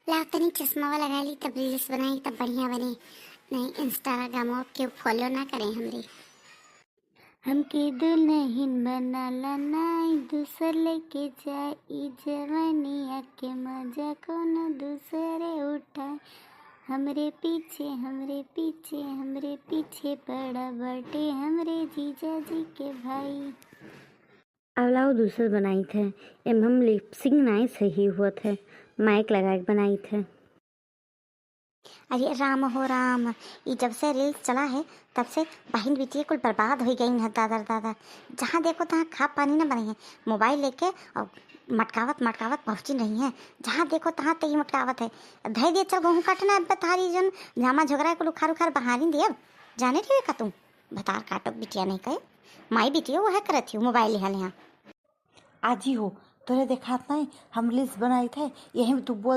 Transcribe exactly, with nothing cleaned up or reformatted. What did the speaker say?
लाओ तनी चश्मा वाला लगा ली, तब reels बनाई, तब बढ़िया बने। नहीं, Instagram केहू follow ना करे हमरी। हमके दुल्हन बनाला नाई, दूसर लेके जाई, जवानिया के मजा कोनो दूसरे उठाए। हमरे पीछे, हमरे पीछे, हमरे पीछे पड़ा बाटे हमरे जीजा जी के भाई। अब लाओ दूसर बनाइत है, एम हम lip sync नाई सही हुअत है, mic लगा के बनाइत है। अरे राम हो राम, ई जब से reels चला है, तब से बहिन बिटिया कुल बर्बाद होइ गइन है दादा रे दादा। जहाँ देखो तहाँ खा पानी न बनइहैं, mobile लेके और मटकावत मटकावत पहुँचिन रहिहैं। जहाँ देखो तहाँ तेई मटकावत है। धइ दे चल गेहूँ काटना, अब थारी जन जामा झोकरा कुल उखार उखार बहारिन देब। जाने रहे का तू? भतार काटो बिटिया नहीं कहे, माई बिटिया वह करत ही mobile लिहा लिहा। आजी हो, तोरे देखात नहीं, हम reels बनाइत है, यही में तू बोल